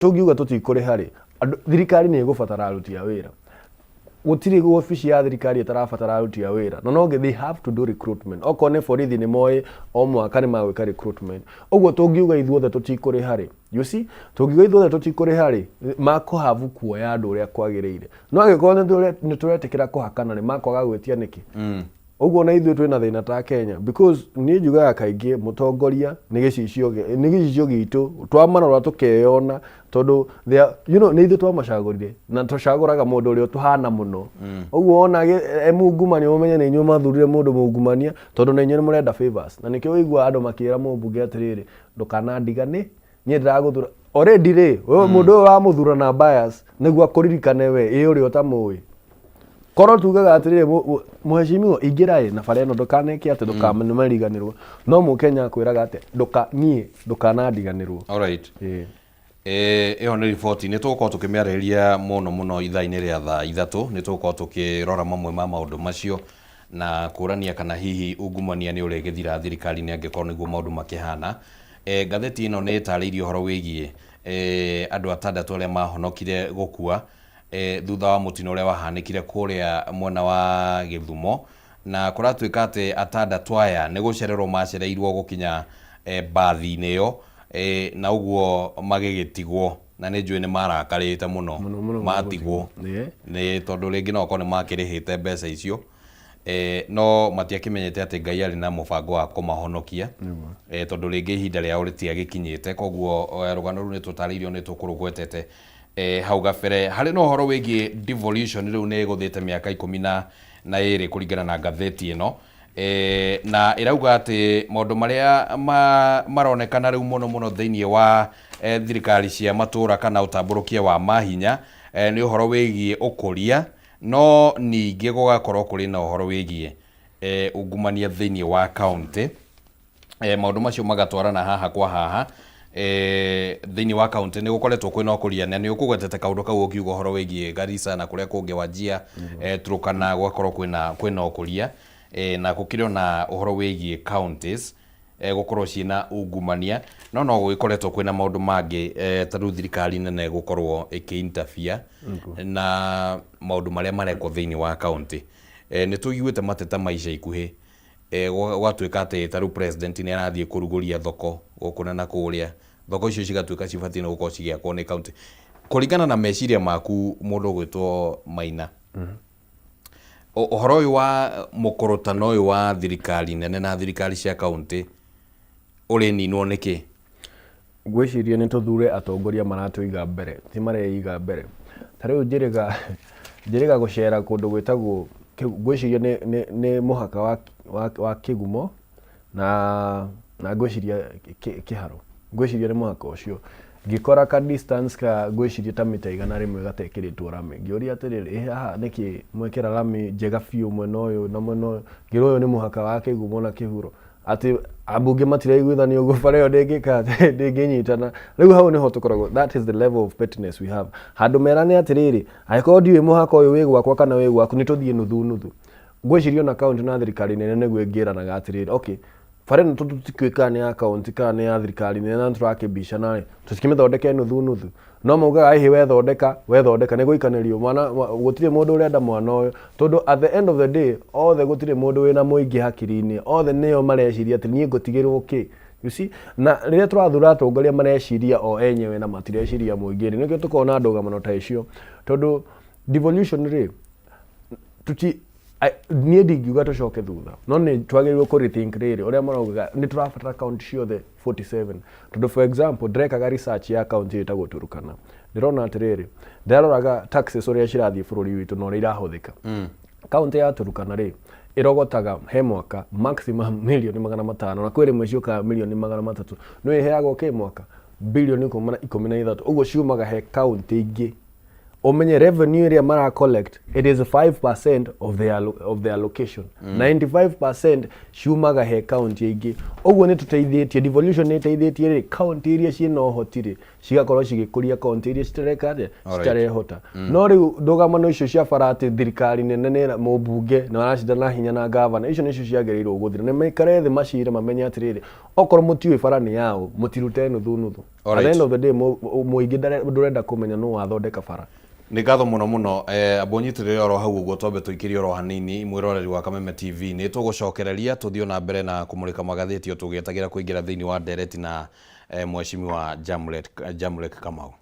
Tũngiuga tũtikũrĩha rĩ, andũ, thirikari nĩ ĩgũbatara aruti a wĩra. Gũtirĩ wabici ya thirikari ĩtarabatara aruti a wĩra. Na no they have to do recruitment. Okorwo nĩ borithi nĩ moĩ o mwaka nĩ magwĩka recruitment. Ũguo tũngiuga ithuothe tũtikũrĩha rĩ, you see, tũngiuga ithuothe tũtikũrĩha rĩ, makũhavu kuoya andũ ũrĩa kwagĩrĩire. No angĩkorwo nĩ tũretĩkĩra kũhakana rĩ, makwaga gwĩtia nĩkĩ? Ũguo na ithuĩ twĩna thĩna ta Kenya because niĩ njugaga kaingĩ mũtongoria nĩ gĩcicio nĩ gĩcicio gitũ, twamarora tũkeyona tondũ they are, nĩ ithuĩ twamacagũrire na tũcagũraga mũndũ ũrĩa ũtũhana mũno. Ũguo wona e mungumania ũmenye nĩ inyuĩ mwathurire mũndũ mungumania tondũ na inyuĩ nĩ mũrenda favors. Na nĩkĩo ũiguaga andũ makĩra mũmbunge atĩrĩrĩ, ndũkanandigane niĩ ndĩragũthura already rĩ, wewe mũndũ ũyũ ũramũthura na bias nĩguo akũririkane we ĩ ũrĩa ũtamũĩ. Korwo tugaga atĩrĩrĩ, mũheshimiwa ingĩra ĩ na bara ĩno ndũkaneke atĩ ndũkanamariganĩrwo, no mũkenya akwĩraga atĩ ndũka niĩ ndũkanandiganĩrwo. Alright. Ĩĩ. Ĩyo nĩ riboti nĩ tũgũkorwo tũkĩmĩarĩrĩria mũno mũno ithaa-inĩ rĩa thaa 3. Nĩ tũgũkorwo tũkĩrora mamwe ma maũndũ macio na kũrania kana hihi ungumania nĩ ũrĩgĩthira thirikari-inĩ angĩkorwo nĩguo maũndũ makĩhana. Ngathĩti ĩno nĩ ĩtarĩirie ũhoro wĩgiĩ andũ atandatũ arĩa mahonokire gũkua thutha wa mũtino ũrĩa wahanĩkire kũrĩa mwena wa Gĩthumo, na kũratuĩka atĩ atandatũ aya nĩ gũcererwo macereirwo gũkinya mbathi-inĩ ĩyo, na ũguo magĩgĩtigwo, na nĩ njũĩ nĩ marakarĩte mũno mũno mũno matigwo nĩ tondũ rĩngĩ no okorwo nĩ makĩrĩhĩte mbeca icio, no matiakĩmenyete atĩ Ngai arĩ na mũbango wa kũmahonokia, tondũ rĩngĩ ihinda rĩao rĩtiagĩkinyĩte. Koguo rũgano rũu nĩ tũtarĩirio, nĩ tũkũrũgwetete hau gabere. Harĩ na ũhoro wĩgiĩ devolution, rĩu nĩ ĩgũthĩte mĩaka 12 kũringana na ngathĩti ĩno, na ĩrauga atĩ maũndũ marĩa maronekana rĩu mũno mũno thĩinĩ wa thirikari cia matũra kana ũtambũrũkia wa mahinya nĩ ũhoro wĩgiĩ ũkũria, no ningĩ gũgakorwo kũrĩ na ũhoro wĩgiĩ ungumania thĩinĩ wa kaũntĩ. Maũndũ macio magatwarana haha kwa haha. Thĩinĩ wa kaũntĩ nĩ gũkoretwo kwĩna ũkũria, na nĩ ũkũgwetete kaũndũ kau ũkiuga ũhoro wĩgiĩ Garissa na kũrĩa kũngĩ, Wajir, Turkana, gũgakorwo kwĩna ũkũria, na gũkĩrĩ ona ũhoro wĩgiĩ counties gũkorwo ciĩna ungumania, no no gũgĩkoretwo kwĩna maũndũ mangĩ, ta rĩu thirikari nene gũkorwo ĩkĩ interfere na maũndũ marĩa marekwo thĩinĩ wa kaũntĩ. Nĩ tũiguĩte mateta ma ica ikuhĩ, gũgatuĩka atĩ ta rĩu president nĩ arathiĩ kũrugũria thoko gũkũ na kũrĩa, thoko icio cigatuĩka cibatiĩ nĩ gũkorwo cigĩakwo nĩ kaũntĩ. Kũringana na meciria maku, mũndũ ũgwĩtwo Maina, ũhoro ũyũ wa mũkũrũtano ũyũ wa thirikari nene na thirikari cia kaũntĩ ũrĩninwo nĩkĩ? Ngwĩciria nĩ tũthure atongoria maratũiga mbere, ti mareiga mbere. Ta rĩu njĩrĩga gũcera kũndũ gwĩtagwo, ngwĩciria nĩ mũhaka wa Kĩgumo na ngwĩciria Kĩharũ. Ngwĩciria nĩ mũhaka ũcio. Ngĩkora ka distance ka ngwĩciria ta mita 100 gatekĩrĩtwo rami. Ngĩũria atĩrĩrĩ, ĩ haha nĩkĩ mwekĩra rami njega biũ mwena ũyũ na mwena ũyũ? Ngĩrwo ũyũ nĩ mũhaka wa Kĩgumo na Kĩhuro. Atĩ ambunge matiraiguithania ũguo bara ĩyo ndĩngĩka atĩ ndĩngĩnyitana. Rĩu hau nĩho tũkoragwo, that is the level of pettiness we have. Handũ merane atĩrĩrĩ, angĩkorwo ndiũĩ mũhaka ũyũ wĩ gwakwa kana wĩ gwaku, nĩ tũthiĩ nuthu nuthu. Ngwĩciria ona kaũntĩ na thirikari nene nĩguo ĩngĩranaga atĩrĩrĩ, okay, bara ĩno tondũ tũtikĩũĩ kana nĩ ya kaũntĩ kana nĩ ya thirikari nene na nĩtũrakĩbicana rĩ, tũtikĩmĩthondeke nuthu nuthu. No maugaga ĩhĩ wethondeka, wethondeka nĩ gũikanĩrio mwana, gũtirĩ mũndũ ũrenda mwana ũyũ. Tondũ at the end of the day, othe gũtirĩ mũndũ wĩna mũingĩ hakiri-inĩ, othe nĩo mareciria atĩ niĩ ngũtigĩrwo kĩ. You see? Na rĩrĩa tũrathura atongoria mareciria o enyewe na matireciria mũingĩ rĩ, nĩkĩo tũkoragwo na ndũgamano ta icio. Tondũ devolution rĩ, tuti niĩ ndingiuga tũcoke thutha, no nĩ twagĩrĩirwo kũ rethink rĩrĩ ũrĩa maraugaga nĩ tũrabatara kaunti ciothe 47. Tondũ for example, ndĩrekaga research ya kaunti ĩtagwo Turkana, ndĩrona atĩrĩrĩ, ndĩraroraga taxes ũrĩa cirathiĩ bũrũri witũ na ũrĩa irahũthĩka. Kaunti ya Turkana rĩ, ĩrogotaga he mwaka maximum mirioni 500, na kwĩ rĩmwe ciũkaga mirioni 300. Nĩ ĩheagwo kĩ mwaka bilioni 13, ũguo ciumaga he kaunti ingĩ. Ũmenye revenue ĩrĩa mara collect, it is 5% of the allocation. 95% ciumaga he kaunti ingĩ. Ũguo nĩ tũteithĩtie, devolution nĩ ĩteithĩtie rĩ, kaunti iria ciĩna ũhoti rĩ, Cigakorwo cigĩkũria kaunti iria citareka atĩa, citarehota. No rĩu ndũgamano icio cia bara atĩ thirikari nene nĩ mũmbunge na aracindana na hinya na gavana, icio nĩcio ciagĩrĩirwo gũthira. Nĩ maikare thĩ macire mamenye atĩrĩrĩ, okorwo mũtiũĩ bara nĩ yaũ, mũtirute nuthu nuthu. At the end of the day, mũingĩ ndũrenda kũmenya nũ wathondeka bara. Nĩ ngatho mũno mũno. Amba ũnyitĩrĩre oro hau ũguo twambe tũikĩrie oro hanini. Mwĩroreri wa Kameme TV, nĩ tũgũcokereria tũthiĩ ona mbere na kũmũrĩka magathĩti o tũgĩetagĩra kũingĩra thĩinĩ wa ndereti na mheshimiwa Jamlek Kamau.